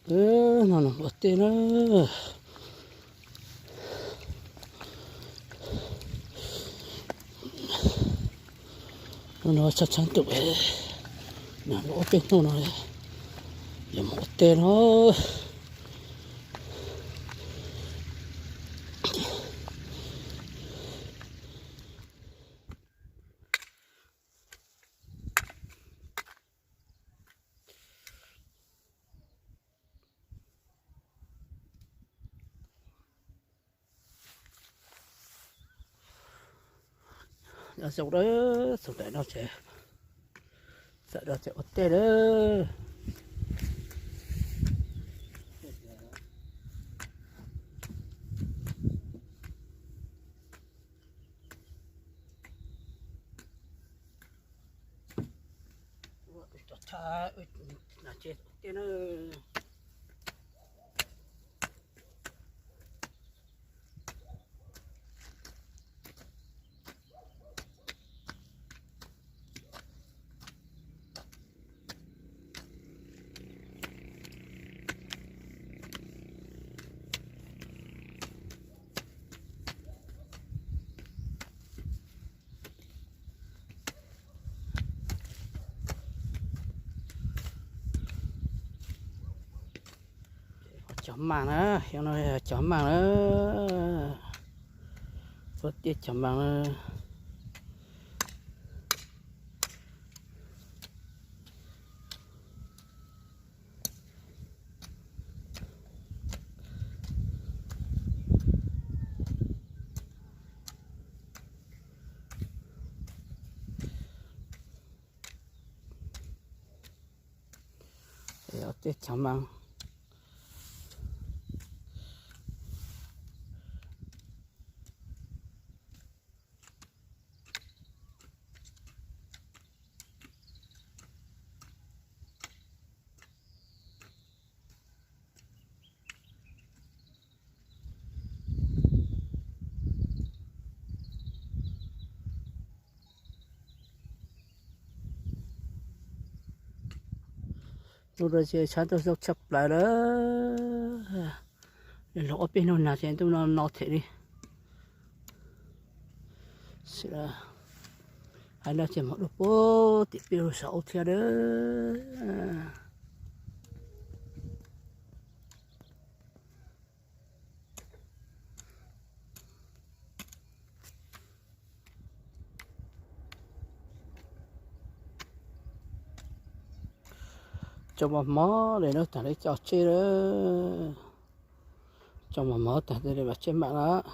Ub, no nws ua teb na. No tshab tshab ntuj, nws ua peb hnub no, yuav mus ua teb no. Nyob zoo, txog daim no ces, txog no ces ua teb lawm. Cov maas na, xyoo no cov maas na, ua teb cov maas na. Ua teb cov maas. Hnub no ces tshav ntuj zoo tshaj plaws lawm. Los ua peb hnub nag ces ntuj no no thiab li. Hais no ces mus dua puag tim peb lub zos ub thiab lawm. Tso mos mos li no tag li cov tseb lawm. Tso mos mos tag li mam tseb mam lawm.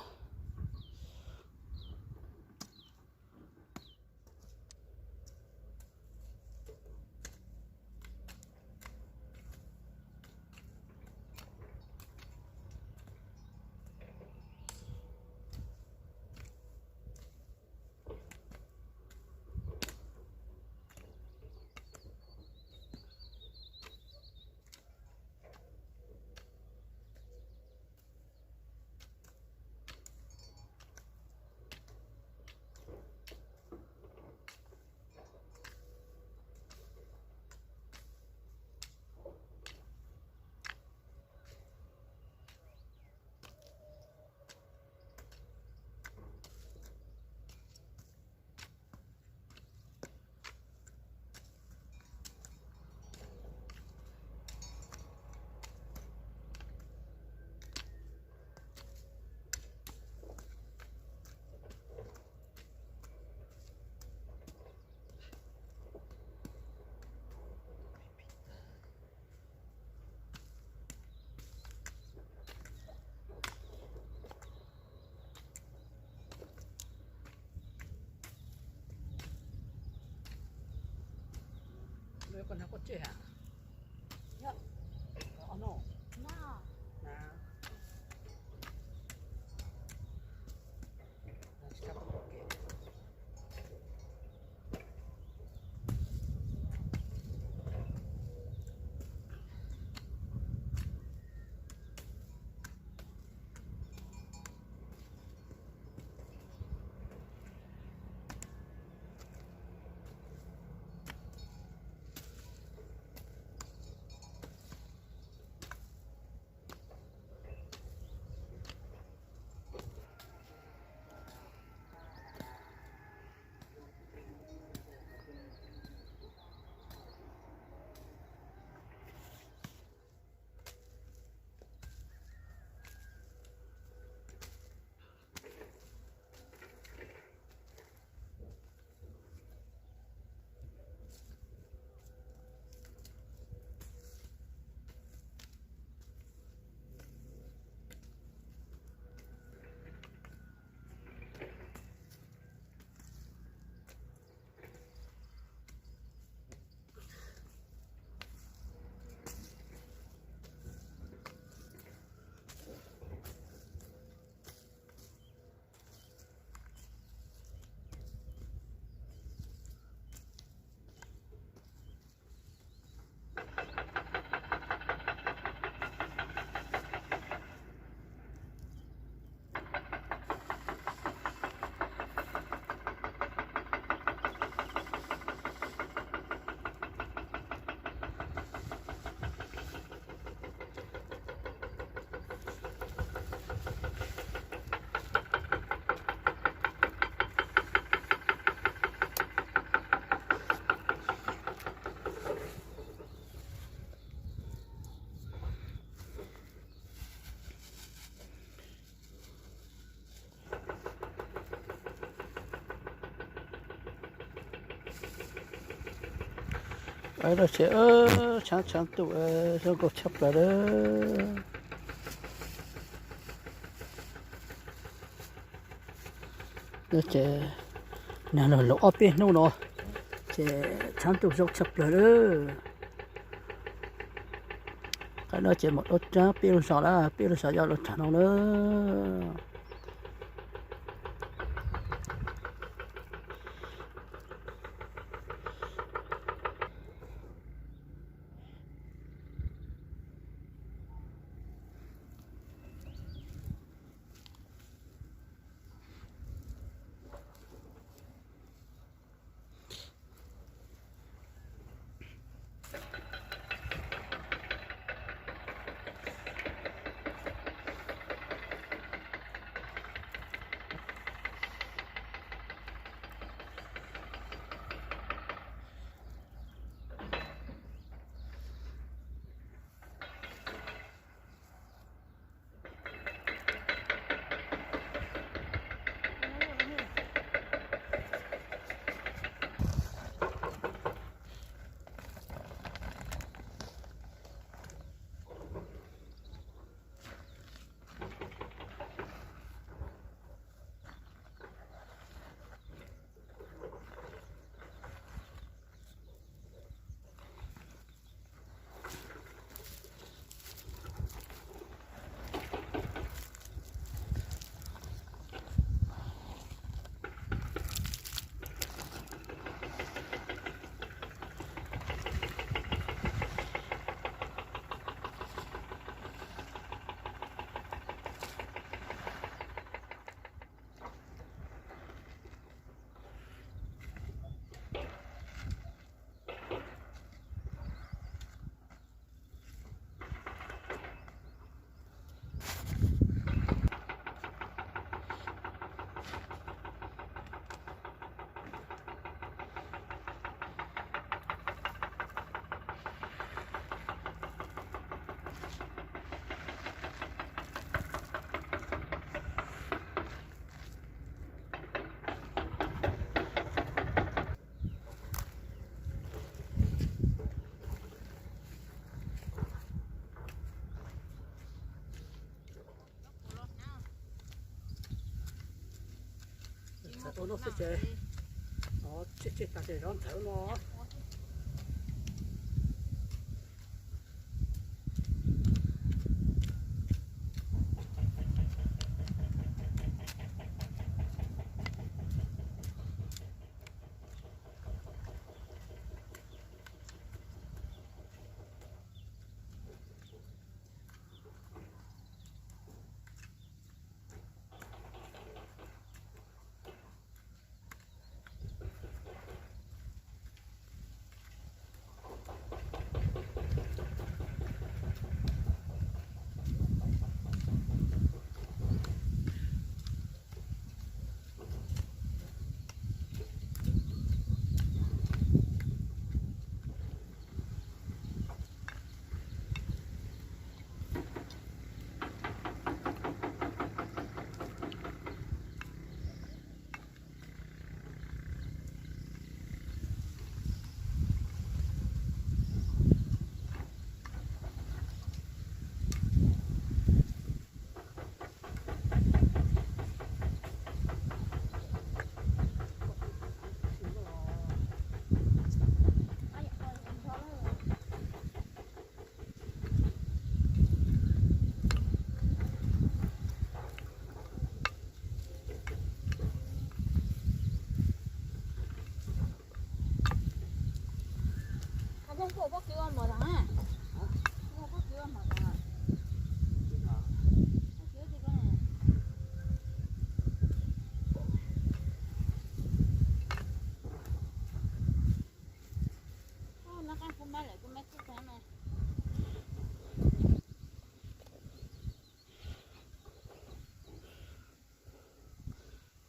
Lawv ces tshav tshav ntuj zoo nkauj tshaj plaws lawm. Ces nag los laus ob peb hnub no ces tshav ntuj zoo tshaj plaws lawm. Qhov no ces mam dua rau peb lub zos lawm, peb lub zos yog lub rag no lawm. Txawm ua no xwb ces, tseg tseg tas ces zov ntxhawv no.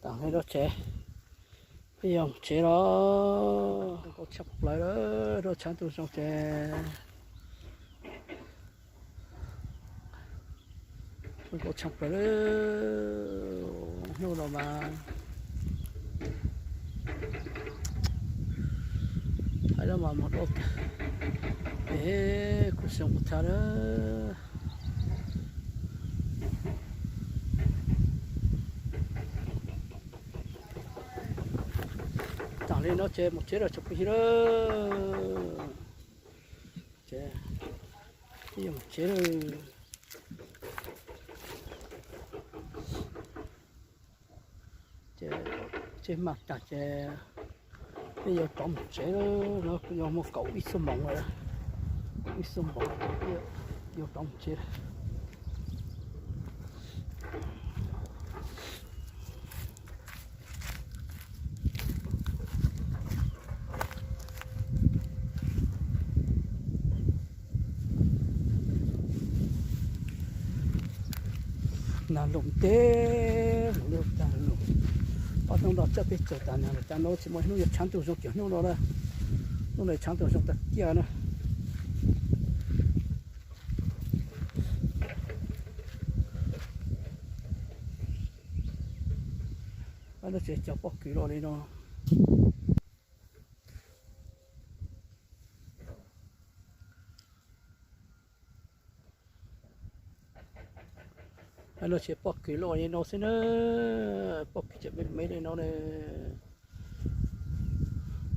Tam no rau tsev, peb yuav mus tsev los. Zoo nkauj tshaj plaws lawm, rau tshav ntuj zoo ces zoo nkauj tshaj plaws lawm. Hnub no mas Lawv mas mus dua kag, es kuj xyoo mus tag lawm. Tag li no ces mus tsev lawm tsoom phooj ywg lawm. Ces mus tsev lawm. Ces tsheb mag tag ces peb yuav rov mus tsev lawm, no kuj yuav muaj kaum ib xuab moos lawm, kaum ib xuab moos ces peb yuav rov mus tsev lawm. Nag lus ntev mus li tag lus, ob hnub no coj peb tsaug tas nag lawm, cas no tsis muaj hnub yuav tshav ntuj zoo cov hnub no lawm. Hnub no tshav ntuj zoo tag kiag na. Lub tsev cog pob kws los li no. Lub tsev pob kws los li no xwb na. Pob kws ces me me li no na.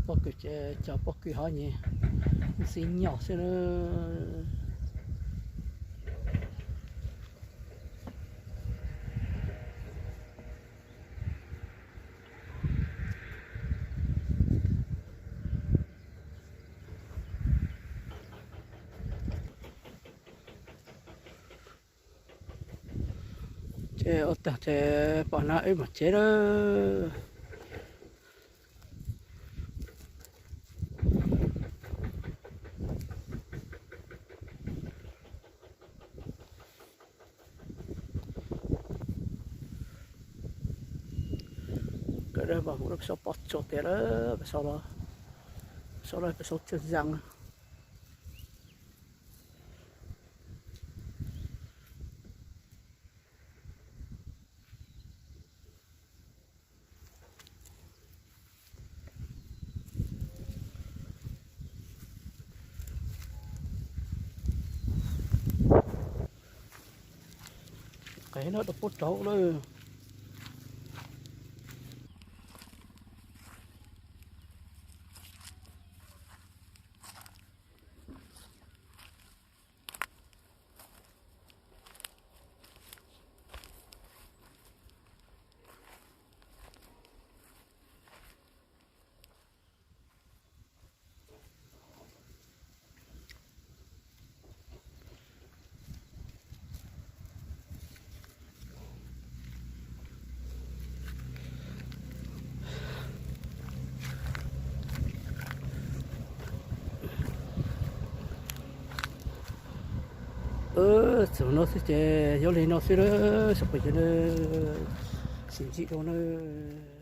Pob kws ces cog pob kws hov nyuag xib nyos xwb na. Ces ua tag ces pom nag wb mam tsev lawm. Nkawd dab mas mus rau pem saum pob tsuas tiag lawm, pem saum los, pem saum los pem saum tsuas zaes. Qe no rau puab rauv lawm. Txog no xwb ces yuav li no xwb lawm, sawv daws sib ntsib dua nawb.